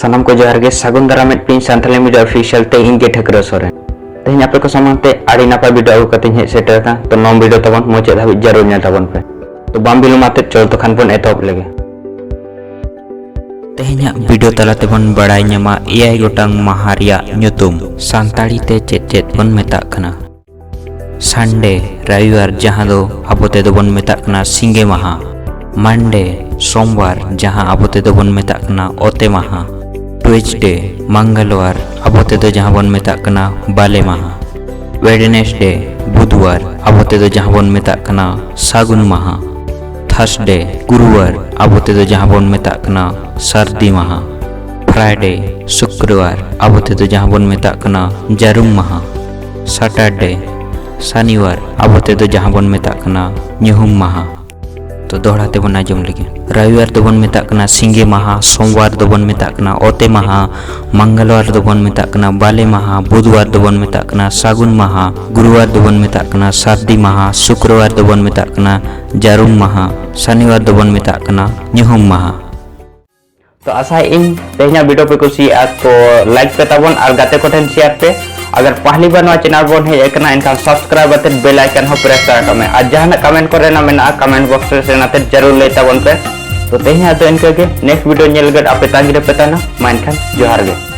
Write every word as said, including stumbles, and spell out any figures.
ᱥᱟᱱᱟᱢ ᱠᱚ ᱡᱚᱦᱟᱨ ᱜᱮ, ᱥᱟᱹᱜᱩᱱ ᱫᱟᱨᱟᱢᱮᱫ ᱯᱮᱭᱟᱹᱧ ᱥᱟᱱᱛᱟᱲᱤ ᱢᱤᱰᱤᱭᱟ ᱚᱯᱷᱤᱥᱤᱭᱟᱞ ᱛᱮ, ᱤᱧ ᱜᱮ ᱴᱷᱟᱹᱠᱨᱟᱹ ᱥᱚᱨᱮᱱ᱾ ᱛᱮᱦᱮᱧ ᱟᱯᱮ ᱠᱚ ᱥᱟᱢᱟᱝ ᱛᱮ ᱟᱹᱰᱤ ᱱᱟᱯᱟᱭ ᱵᱷᱤᱰᱤᱭᱳ ᱟᱹᱜᱩ ᱠᱟᱛᱮᱧ ᱦᱮᱡ ᱥᱮᱴᱮᱨ ᱟᱠᱟᱱᱟ᱾ ᱛᱚ ᱱᱚᱣᱟ ᱵᱷᱤᱰᱤᱭᱳ ᱛᱟᱵᱚᱱ ᱢᱩᱪᱟᱹᱫ ᱫᱷᱟᱹᱵᱤᱡ ᱡᱟᱹᱨᱩᱲ ᱧᱮᱞ ᱛᱟᱵᱚᱱ ᱯᱮ᱾ ᱛᱚ ᱵᱟᱝ ᱵᱤᱞᱚᱢ ᱟᱛᱮᱫ ᱪᱚᱞ ᱛᱚᱠᱷᱟᱱ ᱵᱚᱱ ᱮᱛᱚᱦᱚᱵ ᱞᱮᱜᱮ᱾ ᱛᱮᱦᱮᱧᱟᱜ ᱵᱷᱤᱰᱤᱭᱳ ᱛᱟᱞᱟ ᱛᱮᱵᱚᱱ ᱵᱟᱲᱟᱭ ᱧᱟᱢᱟ ᱮᱭᱟᱭ ᱜᱚᱴᱟᱝ ᱢᱟᱦᱟ ᱨᱮᱭᱟᱜ ᱧᱩᱛᱩᱢ᱾ ᱥᱟᱱᱛᱟᱲᱤ ᱛᱮ ᱪᱮᱫ ᱪᱮᱫ ᱵᱚᱱ ᱢᱮᱛᱟᱜ ᱠᱟᱱᱟ? ᱥᱟᱱᱰᱮ, ᱨᱚᱵᱤᱵᱟᱨ, ᱡᱟᱦᱟᱸ ᱫᱚ ᱟᱵᱚ ᱛᱮᱫᱚ ᱵᱚᱱ ᱢᱮᱛᱟᱜ ᱠᱟᱱᱟ ᱥᱤᱸᱜᱮ ᱢᱟᱦᱟ᱾ ᱢᱟᱱᱰᱮ, ᱥᱳᱢᱵᱟᱨ, ᱡᱟᱦᱟᱸ ᱟᱵᱚ ᱛᱮᱫᱚ ᱵᱚᱱ ᱢᱮᱛᱟᱜ ᱠᱟᱱᱟ ᱚᱛᱮ ᱢᱟᱦᱟ᱾ ᱴᱩᱭᱮᱥᱰᱮ, ᱢᱟᱝᱜᱟᱞᱣᱟᱨ, ᱟᱵᱚ ᱛᱮᱫᱚ ᱡᱟᱦᱟᱸ ᱵᱚᱱ ᱢᱮᱛᱟᱜ ᱠᱟᱱᱟ ᱵᱟᱞᱮ ᱢᱟᱦᱟ᱾ ᱣᱮᱰᱱᱮᱥᱰᱮ, ᱵᱩᱫᱷᱣᱟᱨ, ᱟᱵᱚ ᱛᱮᱫᱚ ᱡᱟᱦᱟᱸ ᱵᱚᱱ ᱢᱮᱛᱟᱜ ᱠᱟᱱᱟ ᱥᱟᱹᱜᱩᱱ ᱢᱟᱦᱟ᱾ ᱛᱷᱟᱨᱥᱰᱮ, ᱜᱩᱨᱩᱣᱟᱨ, ᱟᱵᱚ ᱛᱮᱫᱚ ᱡᱟᱦᱟᱸ ᱵᱚᱱ ᱢᱮᱛᱟᱜ ᱠᱟᱱᱟ ᱥᱟᱹᱨᱫᱤ ᱢᱟᱦᱟ᱾ ᱯᱷᱨᱟᱭᱰᱮ, ᱥᱩᱠᱨᱚᱣᱟᱨ, ᱟᱵᱚ ᱛᱮᱫᱚ ᱡᱟᱦᱟᱸ ᱵᱚᱱ ᱢᱮᱛᱟᱜ ᱠᱟᱱᱟ ᱡᱟᱹᱨᱩᱢ ᱢᱟᱦᱟ᱾ ᱥᱟᱴᱟᱨᱰᱮ, ᱥᱟᱱᱤᱣᱟᱨ, ᱟᱵᱚ ᱛᱮᱫᱚ ᱡᱟᱦᱟᱸ ᱵᱚᱱ ᱢᱮᱛᱟᱜ ᱠᱟᱱᱟ ᱧᱩᱦᱩᱢ ᱢᱟᱦᱟ᱾ ᱛᱚ ᱫᱚᱦᱲᱟ ᱛᱮᱵᱚᱱ ᱟᱸᱡᱚᱢ ᱞᱮᱜᱮ᱾ ᱨᱚᱵᱤᱵᱟᱨ ᱫᱚᱵᱚᱱ ᱢᱮᱛᱟᱜ ᱠᱟᱱᱟ ᱥᱤᱸᱜᱮ ᱢᱟᱦᱟ, ᱥᱳᱢᱵᱟᱨ ᱫᱚᱵᱚᱱ ᱢᱮᱛᱟᱜ ᱠᱟᱱᱟ ᱚᱛᱮ ᱢᱟᱦᱟ, ᱢᱚᱝᱜᱚᱞᱣᱟᱨ ᱫᱚᱵᱚᱱ ᱢᱮᱛᱟᱜ ᱠᱟᱱᱟ ᱵᱟᱞᱮ ᱢᱟᱦᱟ, ᱵᱩᱫᱷᱣᱟᱨ ᱫᱚᱵᱚᱱ ᱢᱮᱛᱟᱜ ᱠᱟᱱᱟ ᱥᱟᱹᱜᱩᱱ ᱢᱟᱦᱟ, ᱜᱩᱨᱩᱣᱟᱨ ᱫᱚᱵᱚᱱ ᱢᱮᱛᱟᱜ ᱠᱟᱱᱟ ᱥᱟᱹᱨᱫᱤ ᱢᱟᱦᱟ, ᱥᱩᱠᱨᱚᱣᱟᱨ ᱫᱚᱵᱚᱱ ᱢᱮᱛᱟᱜ ᱠᱟᱱᱟ ᱡᱟᱹᱨᱩᱢ ᱢᱟᱦᱟ, ᱥᱟᱱᱤᱣᱟᱨ ᱫᱚᱵᱚᱱ ᱢᱮᱛᱟᱜ ᱠᱟᱱᱟ ᱧᱩᱦᱩᱢ ᱢᱟᱦᱟ᱾ ᱛᱚ ᱟᱥᱟᱭᱮᱫ ᱟᱹᱧ ᱛᱮᱦᱮᱧᱟᱜ ᱵᱷᱤᱰᱤᱭᱳ ᱯᱮ ᱠᱩᱥᱤᱭᱟᱜᱼᱟ, ᱛᱚ ᱞᱟᱭᱤᱠ ᱯᱮ ᱛᱟᱵᱚᱱ ᱟᱨ ᱜᱟᱛᱮ ᱠᱚᱴᱷᱮᱱ ᱥᱮᱭᱟᱨ ᱯᱮ᱾ ᱟᱜᱟᱨ ᱯᱟᱦᱞᱤ ᱵᱟᱨ ᱱᱚᱣᱟ ᱪᱮᱱᱮᱞ ᱵᱚᱱ ᱦᱮᱡ ᱟᱠᱟᱱᱟ, ᱮᱱᱠᱷᱟᱱ ᱥᱟᱵᱥᱠᱨᱟᱭᱤᱵ ᱟᱛᱮᱫ ᱵᱮᱞ ᱟᱭᱠᱚᱱ ᱦᱚᱸ ᱯᱨᱮᱥ ᱫᱟᱲᱮ ᱠᱟᱜ ᱢᱮ᱾ ᱟᱨ ᱡᱟᱦᱟᱱᱟᱜ ᱠᱚᱢᱮᱱᱴ ᱠᱚᱨᱮᱱᱟᱜ ᱢᱮᱱᱟᱜᱼᱟ, ᱠᱚᱢᱮᱱᱴ ᱵᱚᱠᱥ ᱨᱮ ᱥᱮᱱ ᱟᱛᱮᱫ ᱡᱟᱹᱨᱩᱲ ᱞᱟᱹᱭ ᱛᱟᱵᱚᱱ ᱯᱮ᱾ ᱛᱚ ᱛᱮᱦᱮᱧᱟᱜ ᱫᱚ ᱤᱱᱠᱟᱹ ᱜᱮ, ᱱᱮᱠᱥᱴ ᱵᱷᱤᱰᱤᱭᱳ ᱧᱮᱞ ᱞᱟᱹᱜᱤᱫ ᱟᱯᱮ ᱛᱟᱺᱜᱤ ᱨᱮᱯᱮ ᱛᱟᱦᱮᱱᱟ᱾ ᱢᱟ ᱮᱱᱠᱷᱟᱱ ᱡᱚᱦᱟᱨ ᱜᱮ᱾